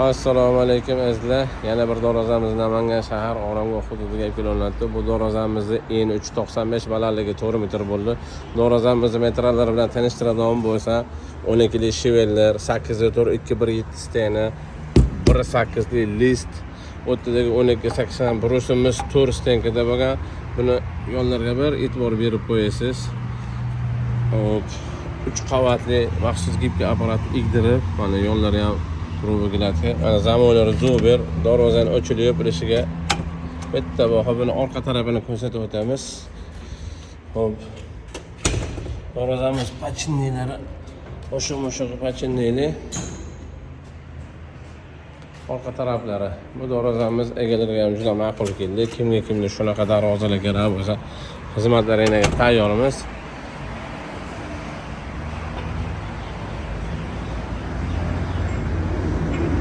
Assalomu alaykum, azizlar. Yana bir darvozamiz Namangan shahar Oromgoh hududiga kelinadi. Bu darvozamizni eni 3,95, balandligi 4 metr bo'ldi. Darvozamizni metralari bilan tanishtiradigan bo'lsa, 12 lik швеллер, 8 4 2 1 7 стена, 1,8 lik лист, o'rtadagi 12,80 брус imiz 4 стенка da bo'lgan. Buni yonlarga bir e'tibor berib qo'yasiz. Hop, 3 qavatli maxsus гибкий apparat egdirib, mana yonlari ham трубогладка. Mana zamonlar Zuber, darvozani ochilib yopilishiga bitta baho. Buni orqa tarafini ko'rsatib o'tamiz. Hop. Darvozamiz подшипник lari o'sha mushug'i подшипник li. Orqa taraflari. Bu darvozamiz egalariga ham juda ma'qul keldi. Kimga kimga shunaqa darvozalar kerak bo'lsa, xizmatlaringizga tayyormiz.